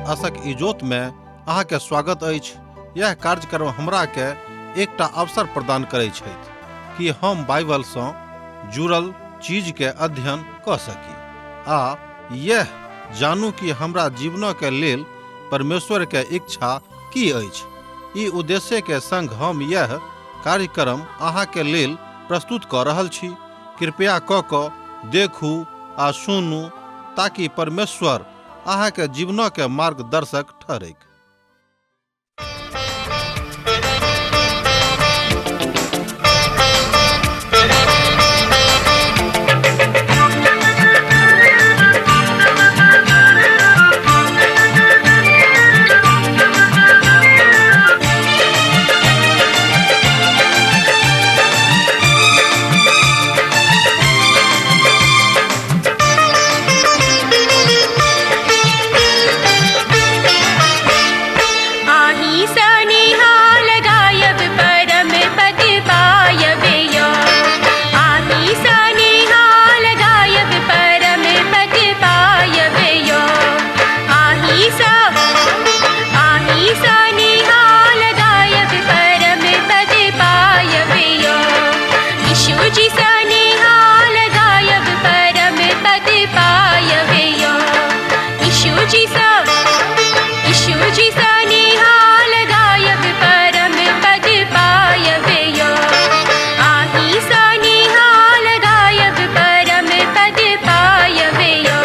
आशक इजोत में अहाँ के स्वागत अछि। यह कार्यक्रम हमरा के एकटा अवसर प्रदान करै छथि कि हम बाइबल सँ जुड़ल चीज के अध्ययन कऽ सकी आ यह जानू कि हमरा जीवन के लेल परमेश्वर के इच्छा की अछि। ई उद्देश्य के संग हम यह कार्यक्रम अहाँ के लेल प्रस्तुत कऽ रहल छी। कृपया कऽ कऽ देखू आ सुनू ताकि परमेश्वर अहाँ के जीवन के मार्गदर्शक ठहरैक। आही सनिहाल गायब परम पद पायब यो। आही सनिहाल गायब परम पद पायब यो। आही स आही सनिहाल गायब परम पद पायब यो। यीशु जी सनिहाल गायब परम पद पायब यो। यीशु जी स यीशु जी सनिहाल गायब परम पद पायब यो। आही सनिहाल गायब परम पद पायब यो।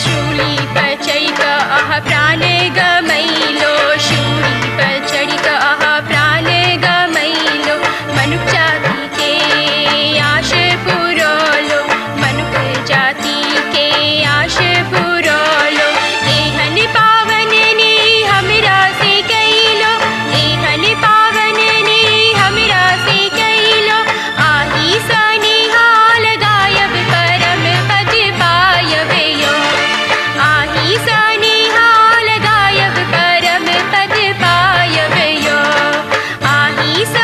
शूली पर चढ़ि कऽ अहाँ प्राण गमैलो। शूली पर चढ़ि कऽ अहाँ प्राण गमैलो। मनुख जाति के आश पुरौलो। मनुख जाति के आश पुरौलो। एहन पावन ने हमरा से कैलो। एहन पावन ने हमरा से कैलो। आही सनिहाल गायब परम पद पायब यो। आही सनिहाल गायब परम पद पायब यो। आही स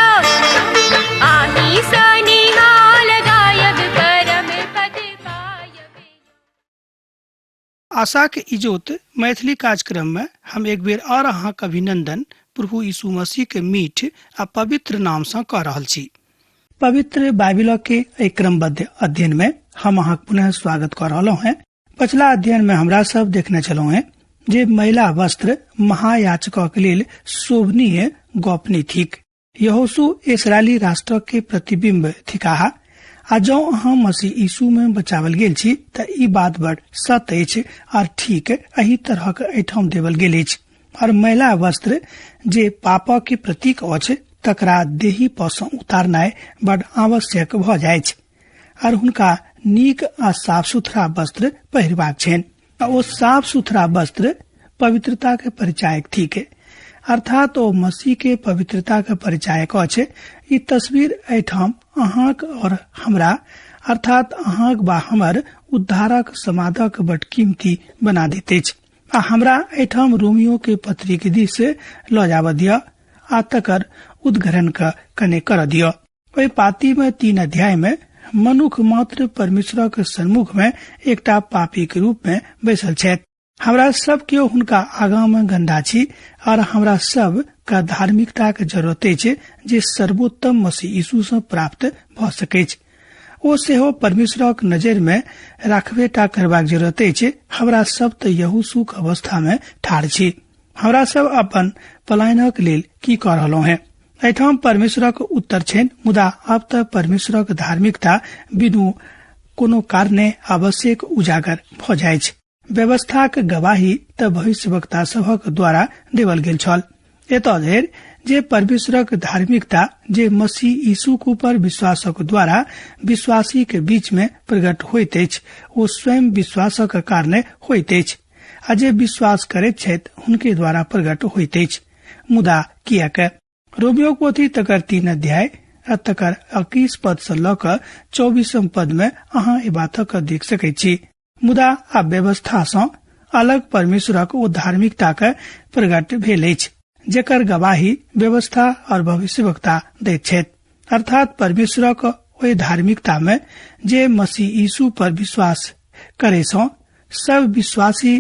आही सनिहाल गायब परम पद पायब। आशा के इजोत मैथिली कार्यक्रम में हम एक बेर और अहाँक अभिनंदन प्रभु यीशु मसीह के मीठ आ पवित्र नाम सँ कऽ रहल छी। पवित्र बाइबिल के एहि क्रमबद्ध अध्ययन में हम अहाँक पुनः स्वागत कऽ रहलहुँ हैं। पछिला अध्ययन में हमरा सब देखने छलहुँ हैं जे मैला वस्त्र महायाचकक लेल शोभनीय गप नहि थिक। यहोशू इसराइली राष्ट्र के प्रतिबिंब थिकाह आ जौं अहाँ मसीह यीशु में बचावल गेल छी त ई बात बड़ सत्य अछि और ठीक एहि तरहक एहिठाम देवल गेल अछि। और मैला वस्त्र जे पापक के प्रतीक अछि तकरा देही पर सँ उतारनाइ बड़ आवश्यक भऽ जाइछ और हुनका नीक आ साफ सुथरा वस्त्र पहिरबाक छनि। आ ओ साफ सुथरा वस्त्र पवित्रता के परिचायक थिक, अर्थात ओ मसीह के पवित्रता के परिचायक अछि। ई तस्वीर एहिठाम अहाँक और हमरा, अर्थात अहाँक बा हमर उद्धारक समादक बड कीमती बना दैत अछि। आ हमरा एहिठाम रोमियो के पत्री के दिस लऽ जाबऽ दिअ आ तकर उद्घरण क कने करऽ दिअ। ओहि पाती में 3 अध्याय में मनुख मात्र परमेश्वरक सन्मुख में एकटा पापी के रूप में बैसल छथि। हमरा सब केओ हुनका आगाँ में गंदा छी और हमरा सब का धार्मिकता के जरूरत अछि जे सर्वोत्तम मसीह यीशु सँ प्राप्त भऽ सकैछ। ओ सेहो परमेश्वरक नजर में राखबे टा करबाक जरूरत अछि। हमरा सब तऽ यहोशूक अवस्था में ठाढ़ छी। हमरा सब अपन पलायनक लेल की कऽ रहलहुँ हैं? एहिठाम परमेश्वरक उत्तर छनि, मुदा अब तऽ परमेश्वरक धार्मिकता बिनु कोनो कारणे आवश्यक उजागर भऽ जाइछ। व्यवस्थाक गवाही तऽ भविष्यवक्ता सभक द्वारा देवल गेल छल, एतऽ धरि जे परमेश्वरक धार्मिकता जे मसीह यीशुक ऊपर विश्वासक द्वारा विश्वासी के बीच में प्रकट होइत अछि ओ स्वयं विश्वासक कारणे होइत अछि आ जे विश्वास करैत छथि हुनके द्वारा प्रकट होइत अछि। मुदा किएक? रोमियो पोथी तकर 3 अध्याय आ तकर 21 पद से लऽ कऽ 24 पद में अहाँ एहि बातक देख सकैत छी। मुदा आब व्यवस्था सँ अलग परमेश्वरक ओ धार्मिकता के प्रकट भेल अछि, जेकर गवाही व्यवस्था और भविष्यवक्ता दैत छथि, अर्थात परमेश्वरक ओहि धार्मिकता में जे मसीह यीशु पर विश्वास करे सँ सब विश्वासी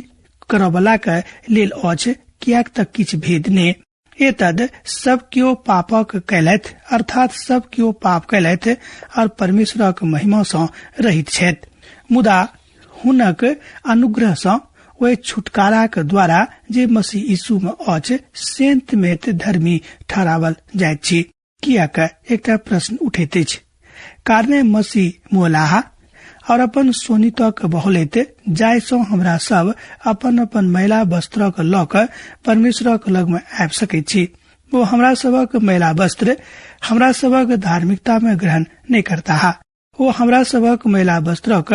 करबला के लेल अछि, कियाक तक किछु भेद ने। एतद सब केओ पापक कैलथि, अर्थात सब केओ पाप कैलथि और परमेश्वरक महिमा सँ रहित छथि, मुदा हुनक अनुग्रह सँ ओहि छुटकाराक द्वारा जे मसीह यीशु में अछि सेंतमेत धर्मी ठहरावल जाइत छी। कियाक एकटा प्रश्न उठैत अछि, कारणे मसीह मोलाहा और अपन सोनितक बहलैत जाय सँ हमरा सब अपन अपन मैला वस्त्रक लऽ कऽ परमेश्वरक लग में आबि सकैत छी। ओ हमरा सबक मैला वस्त्र हमरा सबक धार्मिकता में ग्रहण नहि करताह। ओ हमरा सबक मैला वस्त्रक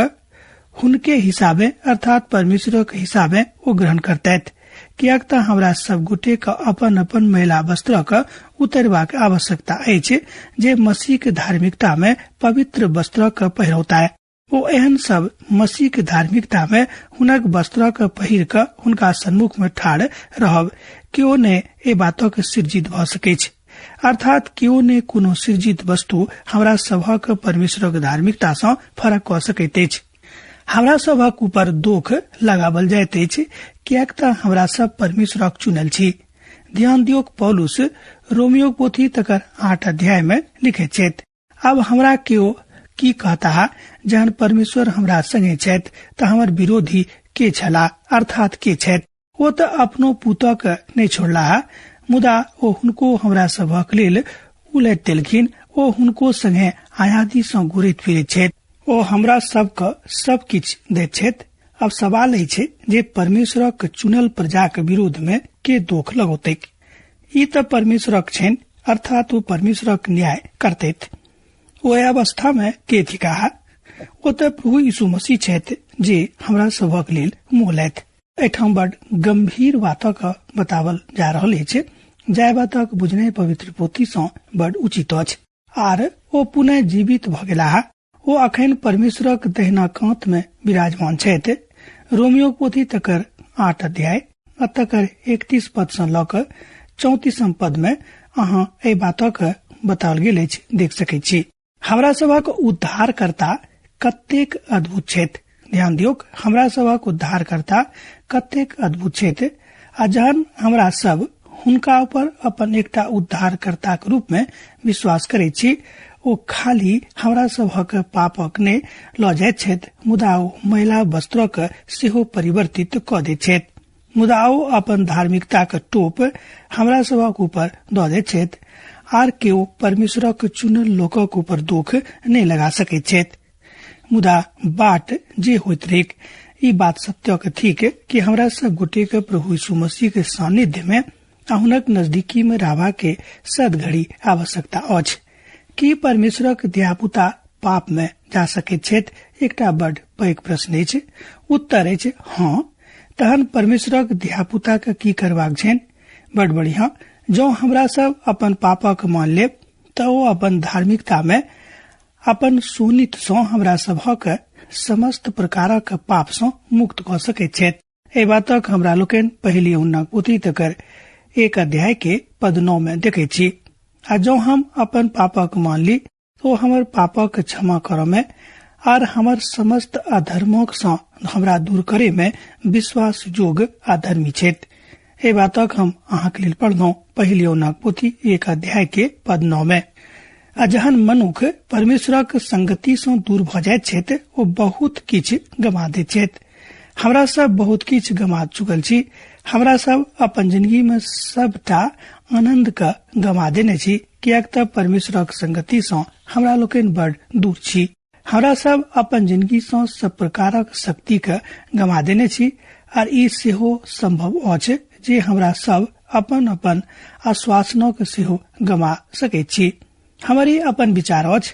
हुनके हिसाबे अर्थात परमेश्वरक हिसाबे ओ ग्रहण करतैथ, कियाक तऽ हमरा सब गोटे के अपन अपन मैला वस्त्रक उतरबाक आवश्यकता अछि जे मसीह के धार्मिकता में पवित्र वस्त्रक पहिरौता। ओ एहन सब मसीह के धार्मिकता में हुनक वस्त्रक पहिर कऽ हुनका सन्मुख में ठाढ़ रहब केओ ने एहि बातक सृजित भऽ सकैछ, अर्थात केओ ने कोनो सृजित वस्तु हमरा सभक परमेश्वरक धार्मिकता सँ फरक कऽ सकैत अछि। हमरा सभक ऊपर दोख लगावल जाइत अछि, कियाक तऽ हमरा सब परमेश्वरक चुनल छी। ध्यान दियौक, पौलुस रोमियो पोथी तकर 8 अध्याय में लिखैत छथि, अब हमरा केओ की कहता, जहन परमेश्वर हमरा संगे छथि तऽ हमर विरोधी के छला, अर्थात के छथि? ओ तऽ अपनो पुतक नहि छोड़लाह, मुदा ओ हुनको हमरा सभक लेल उलटि देलखिन। ओ हुनको संगे आयादी सँ घुरैत फिरैत छथि। ओ हमरा सबके सब किछु दैत छथि। अब सवाल अछि जे परमेश्वरक चुनल प्रजाक विरोध में के दोख लगौतैक? ई तऽ परमेश्वरक छनि, अर्थात ओ परमेश्वरक न्याय करतैथ। ओहि अवस्था में के थिकाह? ओ तऽ प्रभु यीशु मसीह छथि जे हमरा सभक लेल मोलथि। एहिठाम बड गंभीर बातक बतावल जा रहल अछि, जाहि बातक बुझनाइ पवित्र पोथी सँ बड उचित अछि। आर ओ पुनः जीवित भऽ गेलाह। ओ अखन परमेश्वरक दहिना कांत में विराजमान छथि। रोमियो पोथी तकर 8 अध्याय आ तकर 31 पद सँ लऽ कऽ 34 पद में अहाँ एहि बातक बताओल गेल अछि, देख सकैत छी। हमरा सभक उद्धारकर्ता कतेक अद्भुत छथि। ध्यान दियौक, हमरा सभक उद्धारकर्ता कतेक अद्भुत छथि। आ जहन हमरा सब हुनका ऊपर अपन एकटा उद्धारकर्ताक रूप में विश्वास करैत छी, ओ खाली हमरा सभक पापक नहि लऽ जाइत छथि, मुदा ओ मैला वस्त्रक सेहो परिवर्तित कऽ दैत छथि। मुदा ओ अपन धार्मिकताक टोप हमरा सभक ऊपर दऽ दैत छथि। आर केओ परमेश्वरक चुनल लोकक ऊपर दोख नहि लगा सकैत छथि। मुदा बाट जे होइत रहैक, ई बात सत्यक थिक कि हमरा सब गोटे के प्रभु यीशु मसीह के सानिध्य में आ हुनक नजदीकी में रहबा के सदघड़ी आवश्यकता अछि। की परमेश्वरक धियापुता पाप में जा सकैत छथि? एकटा बड पैघ प्रश्न अछि। उत्तर अछि हँ। तहन परमेश्वरक धियापुता के की करबाक छनि? बड बढ़िया, जँ हमरा सब अपन पापक मान लेब तऽ ओ अपन धार्मिकता में अपन शोणित सँ हमरा सभक समस्त प्रकारक पाप सँ मुक्त कऽ सकैत छथि। एहि बातक हमरा लोकनि पहिले हुनक पोथी तकर 1 अध्याय के पद 9 में देखैत छी। आ जँ हम अपन पापक मान ली तो हमर पापक क्षमा करऽ में आर हमर समस्त अधर्मक सँ हमरा दूर करे में विश्वास जोग आ धर्मी छथि। एहि बातक हम अहाँक लेल पढ़लहुँ पहिले यूहन्नाक पोथी 1 अध्याय के पद 9 में। आ जहन मनुख परमेश्वरक संगति सँ दूर भऽ जाइत छथि, ओ बहुत किछु गमा दैत छथि। हमरा सब बहुत किछु गमा चुकल छी। हमरा सब अपन जिंदगी में सबटा आनंद के गमा देने छी, किएक तऽ परमेश्वरक संगति सँ हमरा लोकनि बड़ दूर छी। हमरा सब अपन जिंदगी सँ सब प्रकारक शक्ति के गमा देने छी। आर ई सेहो संभव अछि जे हमरा सब अपन अपन आश्वासनक सेहो गमा सकैत छी। हमर ई अपन विचार अछि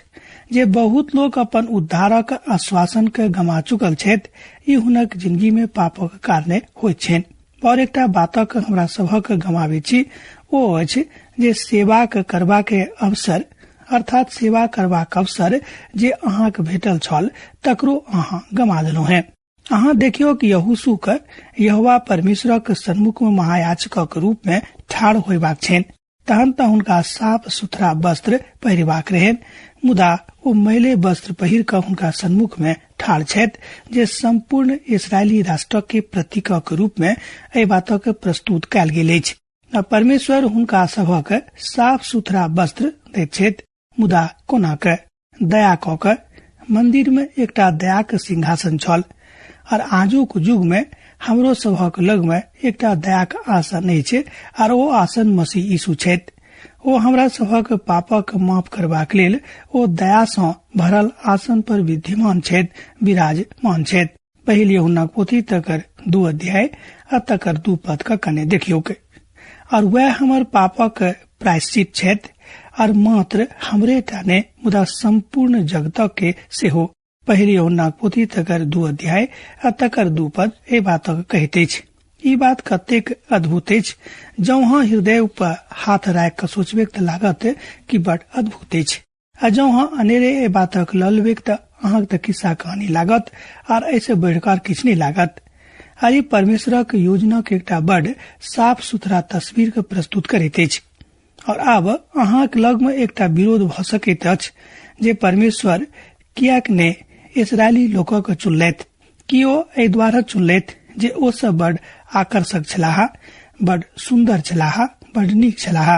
जे बहुत लोक अपन उद्धारक आश्वासन के गमा चुकल छथि। ई हुनक जिंदगी में पापक कारणे होइत छनि। और एकटा बातक हमरा सभक गमाबै छी, ओ अछि जे सेवाक करबा के अवसर अर्थात सेवा करबाक अवसर जे अहाँके भेटल छल तकरो अहाँ गमा देलहुँ हेँ। अहाँ देखियौ कि यहोशू के यहोवा परमेश्वरक सन्मुख में महायाजकक रूप में ठाढ़ होयबाक छनि, तहन तऽ हुनका साफ सुथरा वस्त्र पहिरबाक रहनि, मुदा ओ मैले वस्त्र पहिर कऽ हुनका सन्मुख में ठाढ़ छथि जे सम्पूर्ण इसराइली राष्ट्रक के प्रतीकक रूप में एहि बातक प्रस्तुत कयल गेल अछि। आ परमेश्वर हुनका सभक साफ सुथरा वस्त्र दैत छथि, मुदा कोना के? दया कऽ के। मंदिर में एकटा दयाक सिंहासन छल और आजुक युग में हमरो सभक लग में एकटा दयाक आसन अछि आर ओ आसन मसीह यीशु छथि। ओ हमरा सभक पापक माफ करबाक लेल ओ दया सँ भरल आसन पर विद्यमान छथि, विराजमान छथि। पहिल यूहन्नाक पोथी तकर 2 अध्याय आ तकर 2 पद के कने देखियौक। और वएह हमर पापक प्रायश्चित छथि और मात्र हमरे टा नहि मुदा सम्पूर्ण जगतक के सेहो। पहिल यूहन्नाक पोथी तकर 2 अध्याय आ तकर 2 पद एहि बातक कहैत अछि। ई बात कतेक अद्भुत अछि। जँ अहाँ हृदय पर हाथ राखि कऽ सोचबेक तऽ लागत कि बड अद्भुत अछि, आ जँ अहाँ अनेरे एहि बातक लऽ लेबेक तऽ अहाँक तऽ खिस्सा कहानी लागत आर एहिसँ बढ़िकऽ आर किछु नहि लागत। आर ई परमेश्वरक योजनाक एकटा बड साफ सुथरा तस्वीर के प्रस्तुत करैत अछि। और आब अहाँक लग में एकटा विरोध भऽ सकैत अछि जे परमेश्वर किएक ने इसराइली लोकक चुनलथि। कि ओ एहि द्वारा चुनलथि जे ओ सब बड आकर्षक छलाह, बड सुन्दर छलाह, बड नीक छलाह?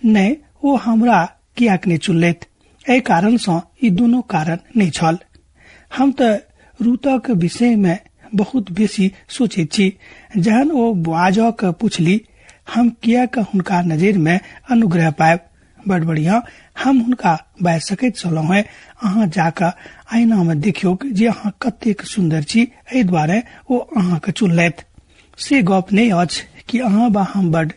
नहि, ओ हमरा किएक नहि चुनलथि? एहि कारण सँ ई दुनू कारण नहि छल। हम तऽ रूतक विषय में बहुत बेसी सोचैत छी। जहन ओ बोआजक पुछली, हम किएक हुनका नजरि में अनुग्रह पायब? बड बढ़िया, हम हुनका बाजि सकैत छलहुँ हेँ, अहाँ जाकऽ आईना में देखियौक जे अहाँ कतेक सुन्दर छी, एहि दुआरे ओ अहाँके चुनलथि। से गप नहि अछि कि अहाँ बा हम बड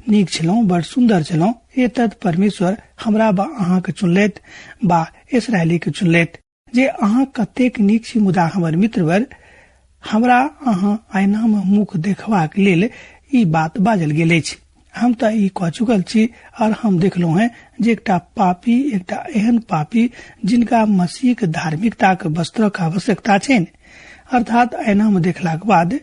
नीक छलहुँ, बड सुन्दर छलहुँ, एतद परमेश्वर हमरा बा अहाँके चुनलथि बा इसराइली के चुनलथि जे अहाँ कतेक नीक छी। मुदा हमर मित्रवर, हमरा अहाँ आईना में मुख देखबाक लेल ई बात बाजल गेल अछि। हम तऽ ई कह चुकल छी और हम देखलहुँ हेँ जे एकटा पापी, एकटा एहन पापी जिनका मसीहक धार्मिकताक वस्त्रक आवश्यकता छनि, अर्थात आईना में देखलाक बाद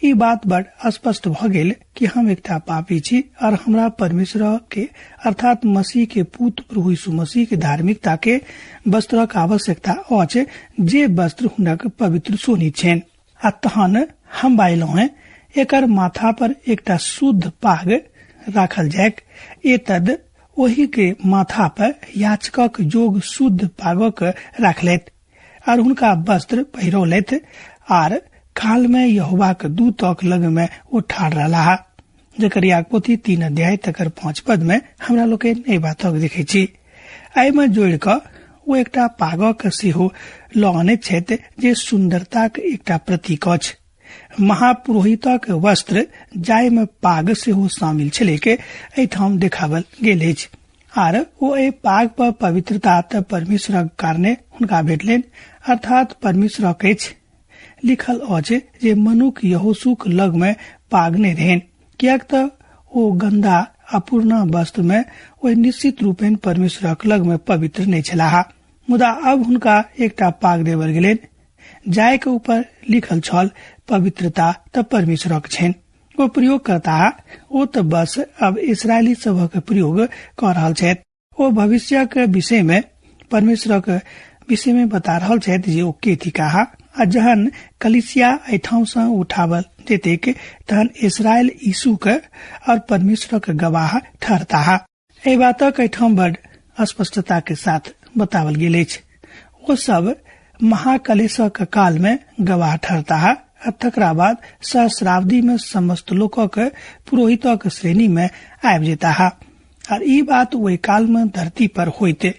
ई बात बड़ स्पष्ट भऽ गेल कि हम एकटा पापी छी और हमरा परमेश्वर के अर्थात मसीह के पुत्र प्रभु यीशु मसीह के धार्मिकता के वस्त्रक आवश्यकता अछि, जे वस्त्र हुनक पवित्र सोनी छनि। आ तहन हम बाजलहुँ हेँ, एकर माथा पर एकटा शुद्ध पाग राखल जायक, एतद ओहि के माथा पर याचकक जोग शुद्ध पागक राखलथि आर हुनका वस्त्र पहिरौलथि आर खाल में यहोवाक दूतक लग में ओ ठाढ़ रहलाह। जकरियाक पोथी 3 अध्याय तकर 5 पद में हमरा लोकनि एहि बातक देखै छी। एहि में जोड़ि कऽ ओ एकटा पागक सेहो लऽ अनैत छथि जे सुन्दरताक एकटा प्रतीक अछि। महापुरोहितक वस्त्र जाहि में पाग सेहो शामिल छलैक एहिठाम देखावल गेल अछि। आर ओ एहि पाग पर पवित्रता तऽ परमेश्वरक कारणे हुनका भेटलनि, अर्थात परमेश्वरक अछि। लिखल अछि जे मनुख यहोशूक लग में पाग नहि रहनि, किएक तऽ ओ गंदा आ पुरना वस्त्र में ओहि निश्चित रूपेण परमेश्वरक लग में पवित्र नहि छलाह। मुदा अब हुनका एकटा पाग देवल गेलनि जाय के ऊपर लिखल छल पवित्रता तऽ परमेश्वरक छनि। ओ प्रयोग करता, ओ तऽ बस अब इसराइली सभक प्रयोग कऽ रहल छथि। ओ भविष्यक विषय में परमेश्वरक विषय में बता रहल छथि जे ओ के थिकाह। आ जहन कलीसिया एहिठाम सँ उठावल जेतैक तहन इसराइल यीशु के और परमेश्वरक गवाह ठहरताह। एहि बातक एहिठाम बड स्पष्टता के साथ बतावल गेल अछि। ओ सब महाकलेशक काल में गवाह ठहरताह आ तकरा बाद सहस्राब्दी में समस्त लोकक पुरोहितक श्रेणी में आबि जेताह। आर ई बात ओहि काल में धरती पर होइत।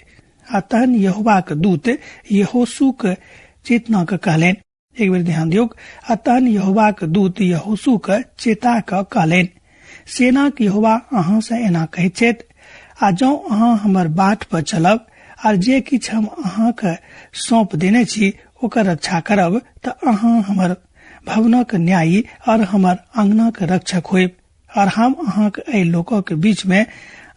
आ तहन यहोवाक दूत यहोशूक चेतना के कहलनि, एक बेर ध्यान दियौक, आ तहन यहोवाक दूत यहोशूक चेता के कहलनि, सेनाक यहोवा अहाँ से एना कहैत छथि, आ जँ अहाँ हमर बाट पर चलब आर जे किछु हम अहाँके सौंप देने छी ओकर रक्षा करब तऽ अहाँ हमर भवनक न्यायी और हमर अंगनाक रक्षक होयब, और हम अहाँक एहि लोकक बीच में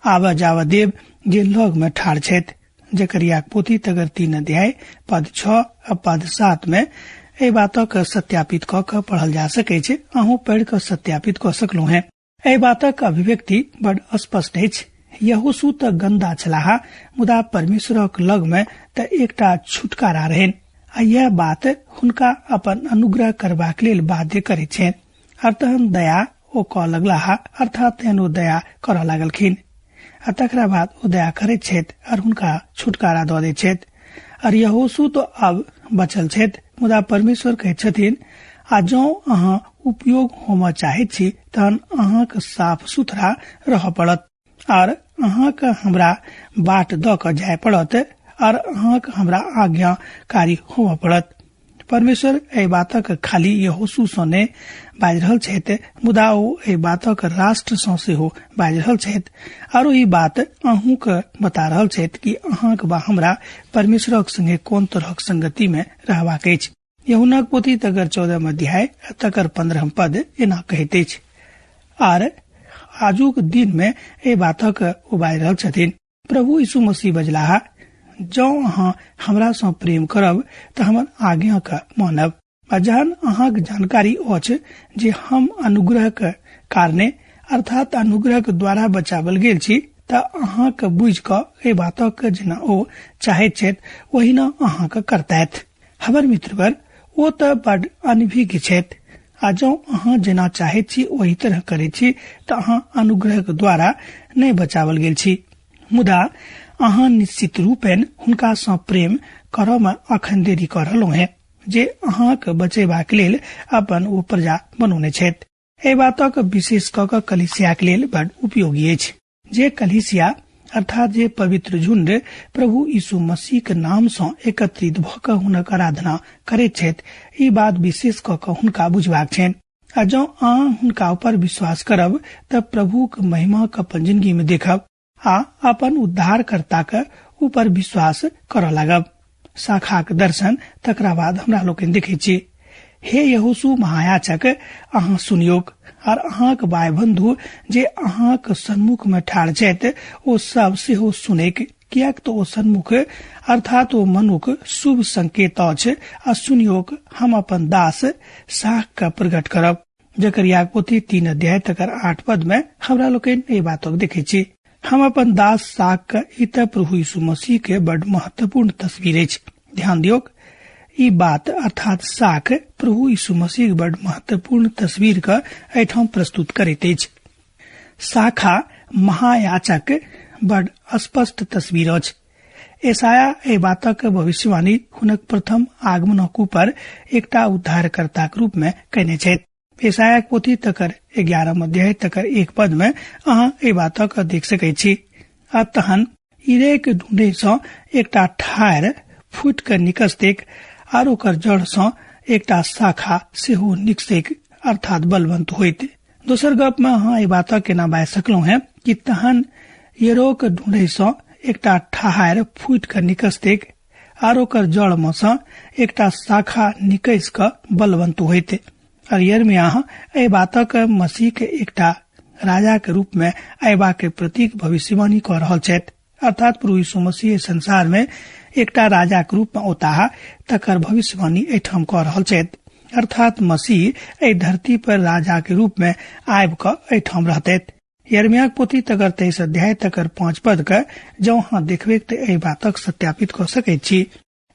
आबऽ जाबऽ देब जे लग में ठाढ़ छथि। जकरियाक पोथी तकर 3 अध्याय पद 6 आ पद 7 में एहि बातक सत्यापित कऽ के पढ़ल जा सकै छै। अहूँ पढ़ि कऽ सत्यापित कऽ सकलहुँ हैं। एहि बातक अभिव्यक्ति बड़ स्पष्ट अछि। यहोशू तऽ गन्दा छलाह, मुदा परमेश्वरक लग मे तऽ एकटा छुटकारा रहनि आ यह बात हुनका अपन अनुग्रह करबाक लेल बाध्य करैत छनि। और तहन दया ओ कऽ लगलाह, अर्थात तहन ओ दया करऽ लागलखिन आ तकरा बाद ओ दया करैत छथि और हुनका छुटकारा दऽ दैत छथि। और यहोशू तो अब बचल छथि, मुदा परमेश्वर कहैत छथिन, आ जँ अहाँ उपयोग होमऽ चाहैत छी तहन अहाँक साफ सुथरा रहऽ पड़त और अहाँक हमरा बाट दऽ कऽ जाय पड़त और अहाँक हमरा आज्ञाकारी होमऽ पड़त। परमेश्वर एहि बातक खाली यहोशू सँ नहि बाजि रहल छथि, मुदा ओ एहि बातक राष्ट्र सँ सेहो बाजि रहल छथि। आरो ई बात अहूँक बता रहल छथि कि अहाँक बा हमरा परमेश्वरक संगे कोन तरहक संगति मे रहबाक अछि। यूहन्नाक पोथी तकर 14 अध्याय तकर 15 पद एना कहैत अछि। आर आजुक दिन मे एहि बातक ओ बाजि रहल छथिन। प्रभु यीशु मसीह बजलाह, जँ अहाँ हमरा सँ प्रेम करब तऽ हमर आज्ञा के मानब। आ जहन अहाँक जानकारी अछि जे हम अनुग्रह के कारणे अर्थात अनुग्रह के द्वारा बचावल गेल छी, तऽ अहाँक बुझि कऽ एहि बातक जेना ओ चाहैत छथि ओहिना अहाँक करतैथ। हमर मित्रवर, ओ तऽ बड अनभिज्ञ छथि आ जँ अहाँ जेना चाहैत छी ओहि तरह करैत छी तऽ अहाँ अनुग्रह के द्वारा नहि बचावल गेल छी, मुदा अहाँ निश्चित रूपेण हुनका सँ प्रेम करऽ मे अखन देरी कऽ रहलहुँ हेँ जे अहाँक बचेबाक लेल अपन ओ प्रजा बनौने छथि। एहि बातक विशेष कऽ कऽ कलीसियाक लेल बड उपयोगी अछि। जे कलीसिया अर्थात जे पवित्र झुंड प्रभु यीशु मसीह के नाम सँ एकत्रित भऽ कऽ हुनक आराधना करैत छथि, ई बात विशेष कऽ कऽ हुनका बुझबाक छनि। आ जँ अहाँ हुनका ऊपर विश्वास करब तऽ प्रभुक महिमा के अपन जिंदगी में देखब आ अपन उद्धारकर्ता के ऊपर विश्वास करऽ लागब। शाखाक दर्शन तकरा बाद हमरा लोकनि देखैत छी। हे यहोशू महायाचक, अहाँ सुनियोक और अहाँक भाय बंधु जे अहाँक सन्मुख में ठाढ़ छथि ओ सब सेहो सुनैक, किएक तऽ ओ सन्मुख अर्थात ओ मनुख शुभ संकेत अछि। आ सुनियोक, हम अपन दास साख के प्रकट करब। जकरियाक पोथी 3 अध्याय तकर 8 पद में हमरा लोकनि एहि बातक देखै छी। हम अपन दास साख के ई तऽ प्रभु यीशु मसीह के बड महत्वपूर्ण तस्वीर अछि। ध्यान दियौक, ई बात अर्थात साख प्रभु यीशु मसीह के बड महत्वपूर्ण तस्वीर के एहिठाम प्रस्तुत करैत अछि। शाखा महायाचक बड स्पष्ट तस्वीर अछि। एसाया एहि बातक भविष्यवाणी हुनक प्रथम आगमनक ऊपर एकटा उद्धारकर्ताक रूप में कयने छथि। एसायाक पोथी तकर 11 अध्याय तकर 1 पद में अहाँ एहि बातक देख सकैत छी। आ तहन इरेक ढूंढे सँ एकटा ठाढ़ फूटि कऽ निकसतेक आर ओकर जड़ सँ एकटा शाखा सेहो निकसतेक, अर्थात बलवंत होइत। दोसर गप में अहाँ एहि बातक केना बाजि सकलहुँ हेँ कि तहन येरोक ढूंढे सँ एकटा ठहार फूटि कऽ निकसतेक आर ओकर जड़ में सँ एकटा शाखा निकसि कऽ बलवंत होइत। और यिर्मयाह एहि बातक मसीह के एकटा राजा के रूप में अयबा के प्रतीक भविष्यवाणी कऽ रहल छथि। अर्थात प्रभु यीशु मसीह संसार में एकटा राजा के रूप में औताह तकर भविष्यवाणी एहिठाम कऽ रहल छथि। अर्थात मसीह एहि धरती पर राजा के रूप में आबि कऽ एहिठाम रहतैथ। यिर्मयाह पोथी तकर 23 अध्याय तकर 5 पद के जँ अहाँ देखबै तऽ एहि बातक सत्यापित कऽ सकैत छी।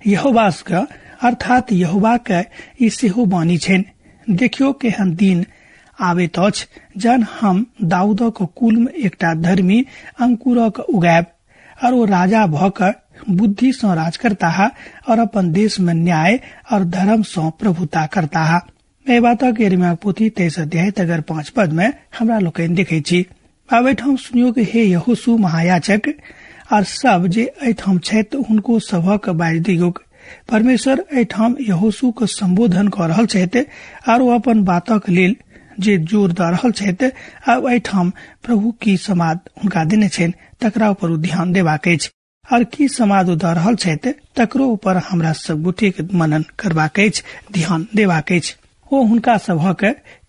यहोवास के अर्थात यहोवा के ई सेहो वाणी छनि, देखियो केहन दिन आबैत अछि जहन हम दाऊदक कुल में एकटा धर्मी अंकुरक उगायब और ओ राजा भऽ कऽ बुद्धि सँ राज करताह और अपन देश में न्याय और धर्म सँ प्रभुता करताह। एहि बातक यिर्मयाह पोथी 23 अध्याय तकर 5 पद में हमरा लोकनि देखैत छी। आब एहिठाम सुनियो कि हे यहोशू महायाचक आर सब जे एहिठाम छथि हुनको सभक बाजि दियौक। परमेश्वर एहिठाम यहोशू के संबोधन कऽ रहल छथि आर ओ अपन बातक लेल जे जोर दऽ रहल छथि। आब एहिठाम प्रभु की समाद हुनका देने छनि तकरा ऊपर ओ ध्यान देबाक अछि और की समाद ओ दऽ रहल छथि तकरो ऊपर हमरा सब गोटे के मनन करबाक अछि, ध्यान देबाक अछि। ओ हुनका सभक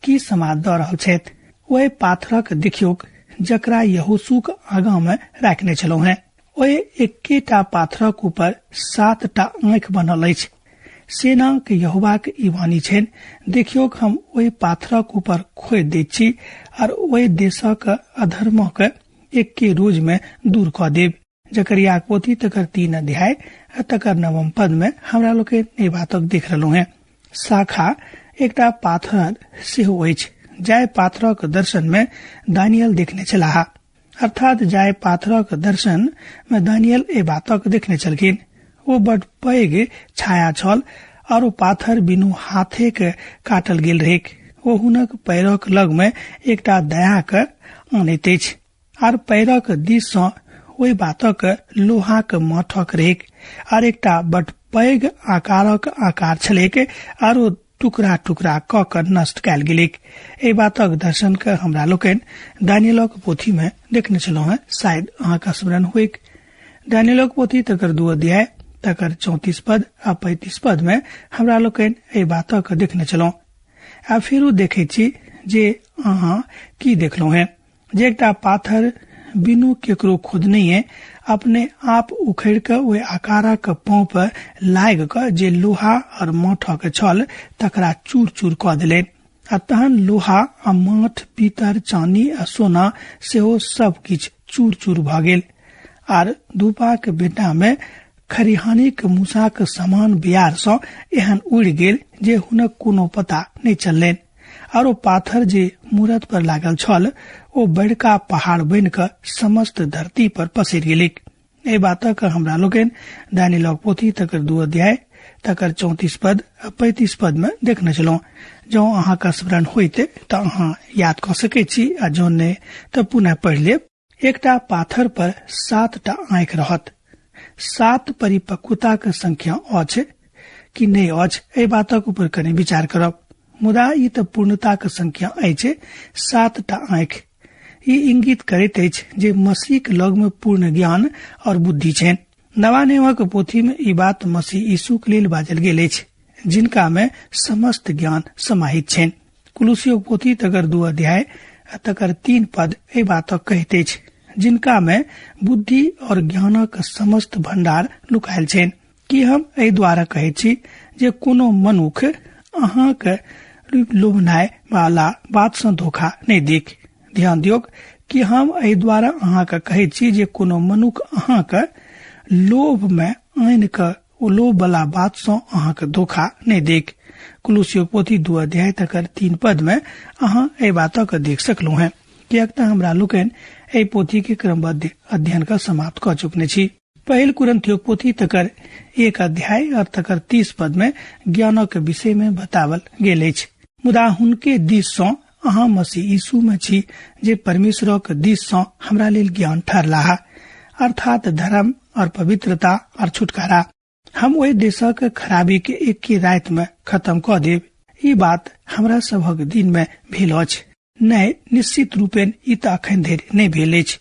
की समाद दऽ रहल छथि। ओहि पाथरक देखियौक जकरा यहोशूक आगाँ मे राखने छलहुँ हेँ। ओहि एकेटा पाथरक ऊपर 7टा आँखि बनल अछि। सेनाक यहोवाक ई वाणी छनि, देखियौक हम ओहि पाथरक ऊपर खोदि दैत छी आर ओहि देशक अधर्मक एके रोज मे दूर कऽ देब। जकरियाक पोथी तकर 3 अध्याय आ तकर 9 पद में हमरा लोकनि एहि बातक देख रहलहुँ हेँ। शाखा एकटा पाथर सेहो अछि जाहि पाथरक दर्शन में दानियल देखने छलाह, अर्थात जाहि पाथरक दर्शन में दानियल एहि बातक देखने छलखिन। ओ बड पैघ छाया छल और ओ पाथर बिनु हाथे के काटल गेल रहैक। ओ हुनक पैरक लग में एकटा दयाक आनैत अछि आर पैरक दिस सँ ओहि बातक लोहाक मठक रहैक आर एकटा बड पैघ आकारक आकार छलैक आर ओ टुकड़ा टुकड़ा कऽ कऽ नष्ट कयल गेलैक। एहि बातक दर्शन के हमरा लोकनि दानियलक पोथी में देखने छलहुँ हेँ, शायद अहाँक स्मरण होइक। दानियलक पोथी तकर 2 अध्याय तकर 34 पद आ 35 पद में हमरा लोकनि एहि बातक देखने छलहुँ। आ फेरो देखैत छी जे अहाँ की देखलहुँ हेँ, जे एकटा पाथर बिनु केकरो खोदनहिये अपने आप उखड़ि कऽ ओहि आकारक पाँव पर लागि कऽ जे लोहा और माठक छल तकरा चूर चूर कऽ देलनि आ तहन लोहा आ माठ, पीतर, चानी आ सोना सेहो सब किछु चूर चूर भऽ गेल आर धूपाक बेटा मे खरिहानीक मूसाक समान बियार सँ एहन उड़ि गेल जे हुनक कोनो पता नहि चललनि आर ओ पाथर जे मूरत पर लागल छल ओ बड़का पहाड़ बनि कऽ समस्त धरती पर पसरि गेलैक। एहि बातक हमरा लोकनि दानियलक पोथी तकर 2 अध्याय तकर 34 पद आ 35 पद में देखने छलहुँ। जँ अहाँक स्मरण होइत तऽ अहाँ याद कऽ सकैत छी आ जँ नहि तऽ पुनः पढ़ि लेब। एकटा पाथर पर 7टा आँखि रहत। 7 परिपक्वताक संख्या अछि कि नहि अछि, एहि बातक ऊपर कनि विचार करब। मुदा ई तऽ पूर्णताक संख्या अछि, 7टा आँखि। ई इंगित करैत अछि जे मसीहक लग में पूर्ण ज्ञान और बुद्धि छनि। नवा नियमक पोथी में ई बात मसीह यीशुक लेल बाजल गेल अछि, जिनका में समस्त ज्ञान समाहित छनि। कुलुसियोक पोथी तकर 2 अध्याय आ तकर 3 पद एहि बातक कहैत अछि, जिनका में बुद्धि और ज्ञानक समस्त भंडार लुकायल छनि। कि हम एहि द्वारा कहैत छी जे कोनो मनुख अहाँक लोभनाय वाला बात सँ धोखा नहि देख। ध्यान दियौक कि हम एहि द्वारा अहाँक कहैत छी जे कोनो मनुख अहाँक लोभ में आनि कऽ ओ लोभ वाला बात सँ अहाँक धोखा नहि देख। कुलुसियोक पोथी 2 अध्याय तकर 3 पद में अहाँ एहि बातक देख सकलहुँ हेँ, किएक तऽ हमरा लोकनि एहि पोथी के क्रमबद्ध अध्ययन कऽ समाप्त कऽ चुकने छी। पहिल कुरिन्थियोक पोथी तकर 1 अध्याय और तकर 30 पद में ज्ञानक विषय में बतावल गेल अछि। मुदा हुनके दिस सँ अहाँ मसीह यीशु में छी जे परमेश्वरक दिस सँ हमरा लेल ज्ञान ठहरलाह, अर्थात धर्म और पवित्रता और छुटकारा। हम ओहि देशक खराबी के एके राति में खत्म कऽ देब। ई बात हमरा सभक दिन में भेल अछि। नहि, निश्चित रूपेण ई तऽ अखन धरि नहि भेल अछि,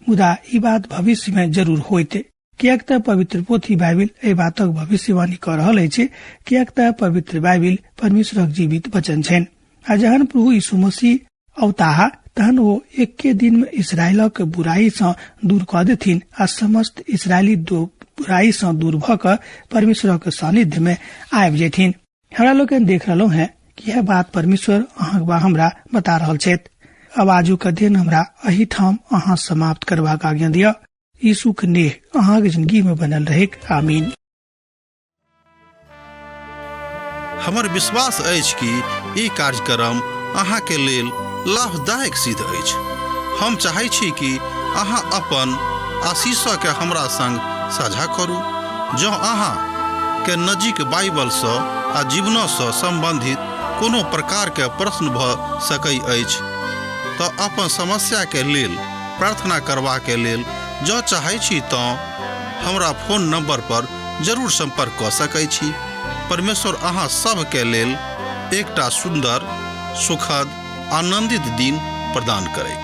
मुदा ई बात भविष्य में जरूर होइत, किएक तऽ पवित्र पोथी बाइबिल एहि बातक भविष्यवाणी कऽ रहल अछि, किएक तऽ पवित्र बाइबिल परमेश्वरक जीवित वचन छनि। आ जहन प्रभु यीशु मसीह औताह तहन ओ एके दिन में इसराइलक बुराई सँ दूर कऽ देथिन आ समस्त इसराइली बुराई सँ दूर भऽ कऽ परमेश्वरक सानिध्य में आबि जेथिन। हमरा लोकनि देख रहलहुँ हेँ कि यह बात परमेश्वर अहाँ वा हमरा बता रहल छथि। अब आजुक अध्ययन हमरा एहि ठाम अहाँ समाप्त करबाक आज्ञा दिअ। यीशुक नेह अहाँक जिंदगी में बनल रहेक। आमीन। हमर विश्वास अछि कि ई कार्यक्रम अहाँके लेल लाभदायक सिद्ध अछि। हम चाहै छी कि अहाँ अपन आशीषके हमरा संग साझा करू। जँ अहाँ के नजीक बाइबलसँ आ जीवनसँ सम्बन्धित कोनो प्रकारके प्रश्न भऽ सकै अछि तऽ अपन समस्याके लेल प्रार्थना करबाके लेल जँ चाहै छी तँ हमरा फोन नंबर पर जरूर संपर्क कऽ सकै छी। परमेश्वर अहाँ सभके लेल एकटा सुन्दर, सुखद, आनंदित दिन प्रदान करैक।